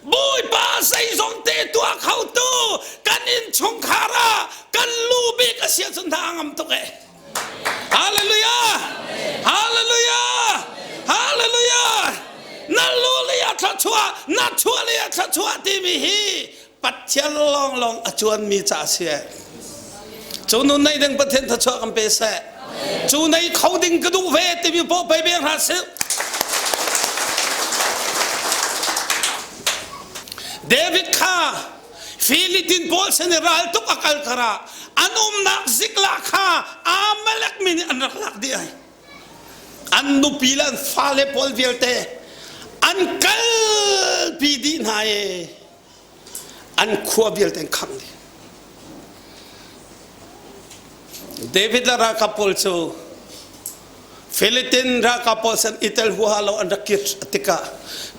Bawipa zeizong te tuah khotu kan innchungkhar ah kan lu bik a si ahcun hna a ngam tuk eh. Hallelujah! Hallelujah! Hallelujah! Na lu lei ah thluachuah, na chuah lei ah thluachuah timi hi Pathian lawnglawng a cuanmi ca a si. Cu nun nei ding Pathian thluachuah kan pe seh. Cu nei kho ding ka duh ve timi paoh pe ve hna sih. David kha Philippine pawl sin i ral tuk a kal karah an umnak Ziklah kha Amalek mi nih an rak lak dih ai. An nupi le an fale pawl vialte an kalpi dih hna i an khua vialte an khangh dih. David le ralkap pawl cu Philippine ralkap pawl sin i tel huaha lo an rak kir tikah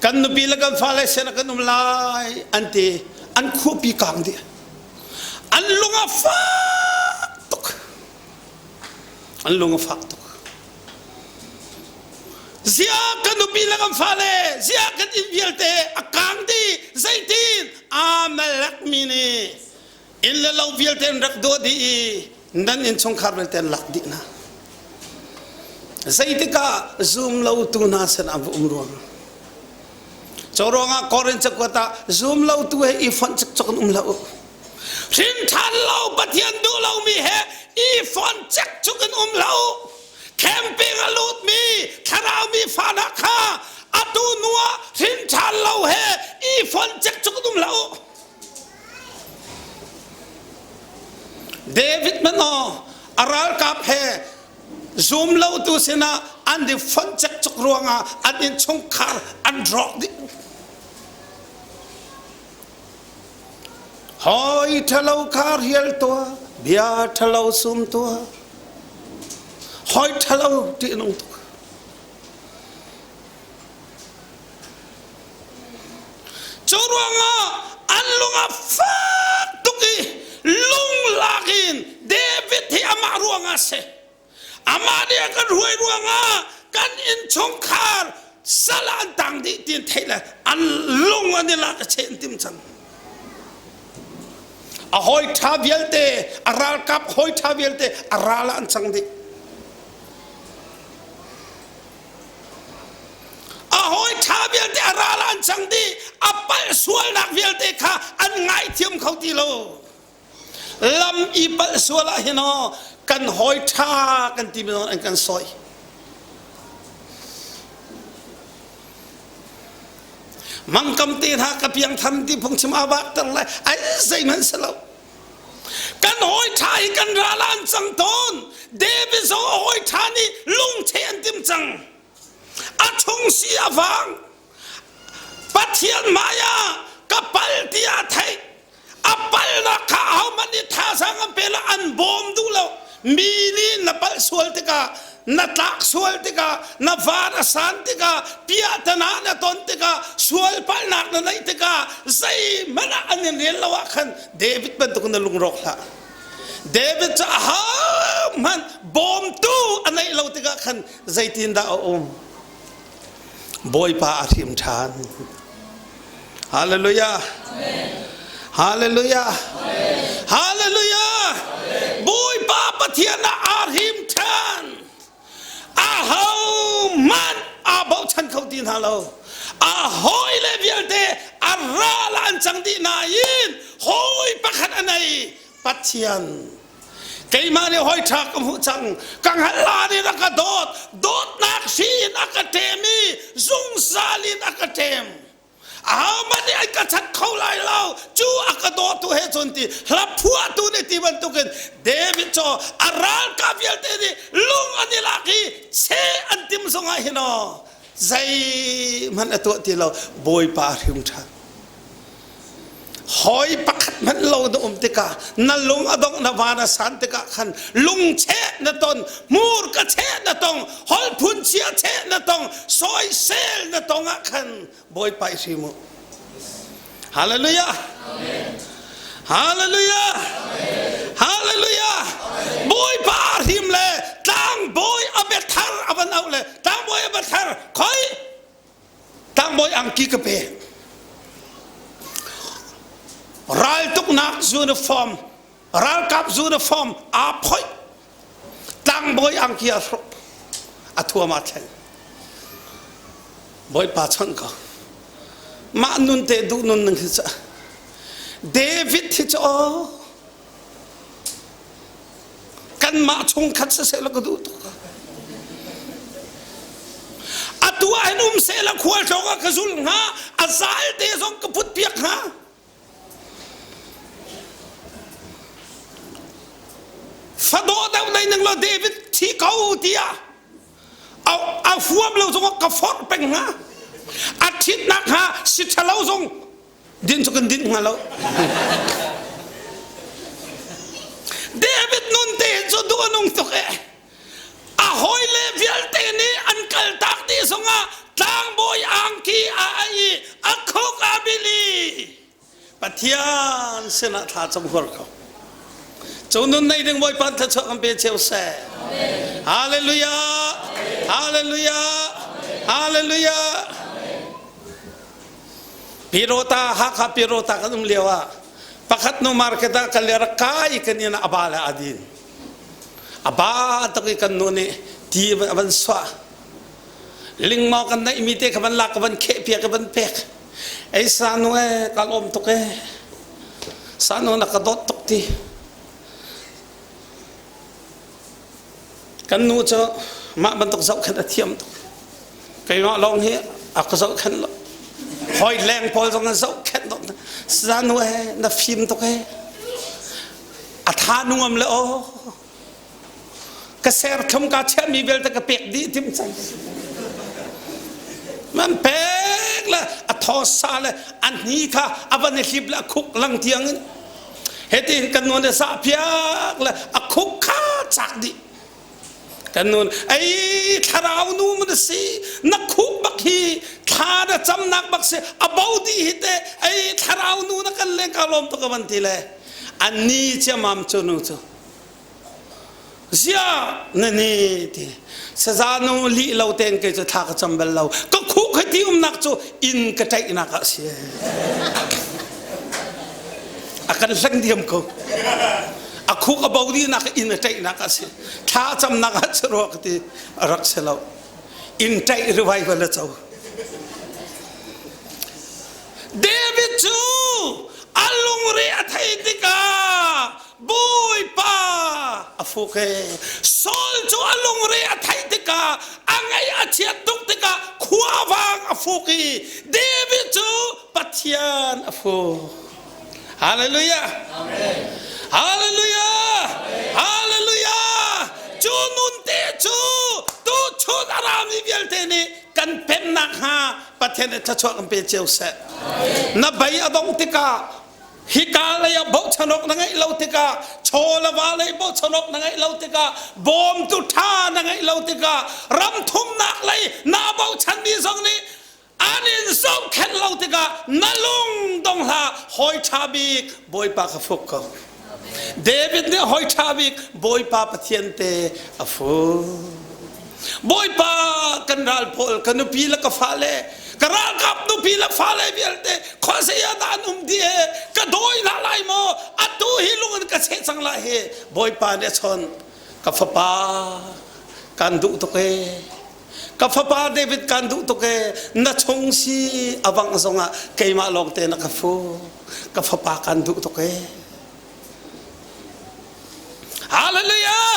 kan nupi le kan fale sin ah kan um lai an ti an khuapi kang dih an lung a fak tuk an lung a fak tuk zia kan nupi le kan fale zia kan inn vialte a kang dih zeitin Amalek mi nih inn le lo vialte an rak duah dih i nan innchungkhar vialte an lak dih hna zeitikah zum lotu hna sin ah va um ruang cu ruangah Korin cakuat ah zum lotu he i fonh cikcok in um hlah u hrin ṭhan lo Pathian duh lomi he i fonh cikcuk in um hlah u camping a lutmi thlarau mi fa kha atu nu ah hrin ṭhan lo he i fonh cikcuk in um hlah u David man aw a ralkap he zum lotu sinah an i fonh cekcuk ruangah an innchungkhar an rawk dih. Hawi ṭhalo kha rial tuah, bia ṭhalo sum tuah. Hawi ṭhalo ṭih nung tuk. Cu ruangah an lung a fak tuk i lunglak in David hi amah ruangah a si. Amah nih a kan hruai ruangah kan innchungkhar sal ah an tang dih ti an theih le an lung an i lak i cheh an tim cang. A hawi ṭha vialte, a ralkap hawi ṭha vialte a ral ah an cang dih. A hawi ṭha vialte a ral an cang dih a palh sualnak vialte kha an ngaithiam kho ti lo lam i palh sual ah hin aw kan hawi ṭha kan ti mi an kan sawi mangkam te hna ka piang tham ti phungchim a vak ter lai ai zeihmanh si lo Kan hawi ṭha hi kan ral ah an cang tawn. David zong a hawi ṭha nih lungcheh an timh cang. A chung si a vang. Pathian hmai ah ka pal tiah a theih. A palnak kha ahohmanh nih thazaang an pe lo, an bawm duh lo. Mi nih na palh sual tikah na tlak sual tikah na van a san tikah piahtana na ton tikah sual palhnak na neih tikah zeihmanh ah an in rel lo ah khan David bantuk na lungrawk hlah David cu ahohmanh bawmtu a neih lo tikah khan zeitindah a um Bawipa a hrim ṭhan Hallelujah Hallelujah Hallelujah Bawipa Pathian ah aa hrim ṭhan ahohmanh aa bochan kho ti hna lo a hawile vialte a ral ah an cang dih nain hawi pakhat a nei Pathian keimah nih hawi ṭha ka hmuh cang ka hngalh hlan in a ka dawt dawtnak hri in a ka ṭem i zungzal in a ka ṭem ahohmanh nih an ka chat kho lai lo cu a ka dawtu he cun ti hla phuahtu nih ti bantukin David cu a ralkap vialte nih lung an i lak i cheh an tim zongah hin aw zeihmanh a tuah ti lo Bawipa a hrim ṭhan Hawi pakhat hmanh lo na um tikah na lung a dongh na van a san tikah khan lungcheh na ton hmurka cheh na tong holh phunchia cheh na tong sawisel na tong ah khan Bawipa i hrim u Hallelujah Hallelujah Hallelujah Bawipa a hrim le tlangbawi a biathar a van auh le tlangbawi a biathar khoi tlangbawi angki ka pe. Raltuknak uniform, ralkap uniform aa phoih. Tlangbawi angki aa hruk. A thuam aa thleng. Bawipa chawnh ko. Mah nun te duh nun ning hi cu. David hi cu aw kanmah chungkhat siseh law ka duh tuk. Atu ah hin um seh law khualtlawng ah ka zul hnga, a zal te zong ka put piak hnga. Fadawh deuh nei ning law David thi ko tiah a huam lo zong ka forh peng hnga. A ṭhitnak hnga si ṭhalo zong din cu kan din hnga lo. David nun te cu duh a nung tuk e. A hawile vialte nih an kaltak dih zongah tlangbawi angki a ai i a khuk a bil i Pathian sinah thla cam huar ko. Cu nun nei ding Bawipa thluachuah kan pe cio seh. Hallelujah! Hallelujah! Hallelujah! Pirota Hakha Pirota kan um lio ah pakhat nu market ah kan le rak kai kan in a ba le a din. A ba tak i kan nu nih ti a van suah. Lingmaw kan neih mi te kha van lak ka van kheh piak ka van pek. Ei sanu e ka lawm tuk e. Sanu na ka dawt tuk ti. Kan nu cu mah bantuk zohkhenh a thiam tuk. Keimah lawng hi a ka zohkhenh lo. Hawi leng pawl zong an zohkhenh tuk. Sanu he na fim tuk he. A tha nuam le aw. Ka serthlum ka chiahmi vialte ka pek dih tim cang. Man pek le a thaw sa le a hni kha a van i hlip le a khuk lang tiang in Hitin kan nun a sahpiak le a khuk kha cak dih. Kan nun ei thlarau nu mun si na khuk bak hi thla na camnak bak si a bo dih hi te ei thlarau nu na kan leng ka lawm tuk a van ti le an ni ciamam cu nu cu Ziah na ni ti saza nu lih lo tein kei cu thla ka cam bal lo ka khuh kha ti umnak cu inn ka ṭaihnak ah si a kan hleng diam ko a khuk a bo dihnak inn a ṭaihnak ah si thla camnak ah si rua ka ti a rak si lo inn ṭaih revival a co David cu a lungre a theih tikah Bawipa a fuk e. Saul cu a lungre a theih tikah a ngaih a chiat tuk tikah khuavang a fuk i David cu Pathian a fuk. Hallelujah. Amen. Hallelujah. Hallelujah. Cu nun te cu tu chun a rami vialte nih kan pemnak hnga Pathian nih thluachuah kan pe cio seh. Na bei a dong tikah hika lei ah bochan awk na ngeih lo tikah chaw le va lei bochan awk na ngeih lo tikah bawmtu ṭha na ngeih lo tikah ram thumnak lei naa bochanmi zong nih an in zohkhenh lo tikah na lung dong hlah hawi ṭha bik Bawipa kha fuk ko David nih hawi ṭha bik Bawipa Pathian te a fuk Bawipa kan ral pawl ka nupi le ka fale ka ralkap nupi le fale vialte khuazei ah dah an um dih e ka dawi hna lai maw atu hi lung in ka cheh cang lai hi Bawipa nih a chawnh ka fapa kan duh tuk e ka fapa David kan duh tuk e na chung si awang zongah keimah lawng te na ka fu ka fapa kan duh tuk e Hallelujah!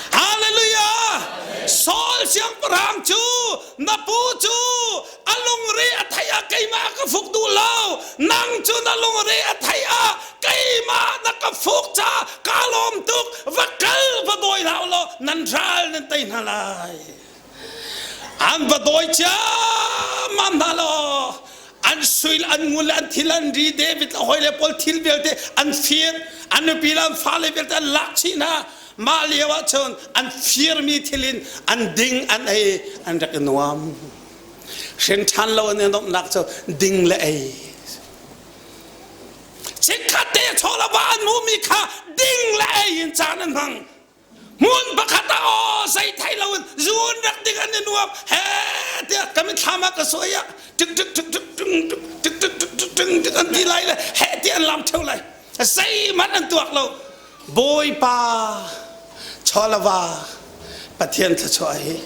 Hallelujah! Saul siangpahrang cu na pu cu a lungre a theih ah keimah ka fuk duh lo. Nang cu na lungre a theih ah keimah na ka fuk ca ka lawm tuk. Va kal va dawi hlah u law nan ral nan tei hna lai. An va dawi ciammam hna law an sui le an ngun le an thil an ri David le hawi le pawl thil vialte an fir an nupi le an fale vialte an lak chih hna mah lio ah cun an firmi thil in an ding an ei an rak i nuam hrin ṭhan lo an i nuamhnak cu ding le ei chikkhat te chaw le va an hmuhmi kha ding le ei in caan an hmang Hmun pakhat ah aw zei thei loin zun rak ding an i nuam he tiah ka mitthlam ah ka suai ah tik tik tik tik tik tik tik tik tik tik tik tik an ti lai le he ti an lam ṭheo lai. Zeihmanh an tuak lo. Bawipa chawlava Pathian thluachuah hi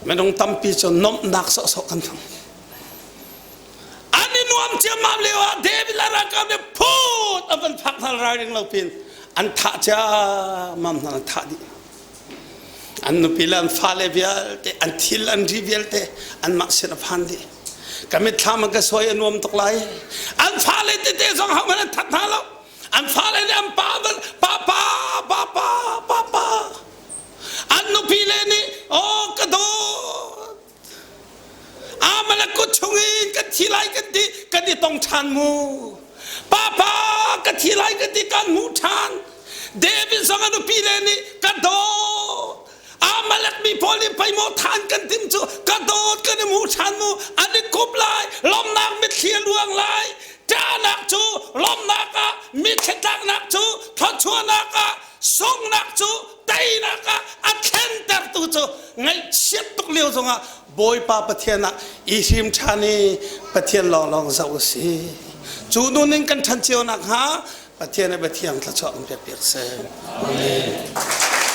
minung tampi cu nomhnak sawhsawh kan hmang. An i nuam ciammam lio ah David le ralkap nih phut a van phak hna ralring lo pin an thah ciammam hna an thah dih. An nupi le an fale vialte an thil an ri vialte anmah sin a phan dih. Ka mitthlam an ka suai a nuam tuk lai. An fale tete zong hohmanh an that hna lo. An fale nih an pa pa pa pa pa pa pa an nupi le nih oh ka dawt Amalek kut chungin kan thi lai kan ti kan i tong ṭhan mu. Papa ka thi lai kan ti kan hmuh ṭhan. David zong a nupi le nih ka dawt. Amalek mi pawl nih pei maw than kan tim cu ka dawt kan i hmu ṭhan mu. An i kup lai lawmnak mitthli a luang lai. Ṭahnak cu lawmnak ah mitthli tlaknak cu thawchuahnak ah sunghnak cu teinak ah a thlentertu cu ngaihchiat tuk lio zongah Bawipa Pathian ah i hrim ṭhan i Pathian lawnglawng zoh u si. Cu nun in kan ṭhan cio nakhnga Pathian le Pathian thluachuah kan pek piak seh. Amen.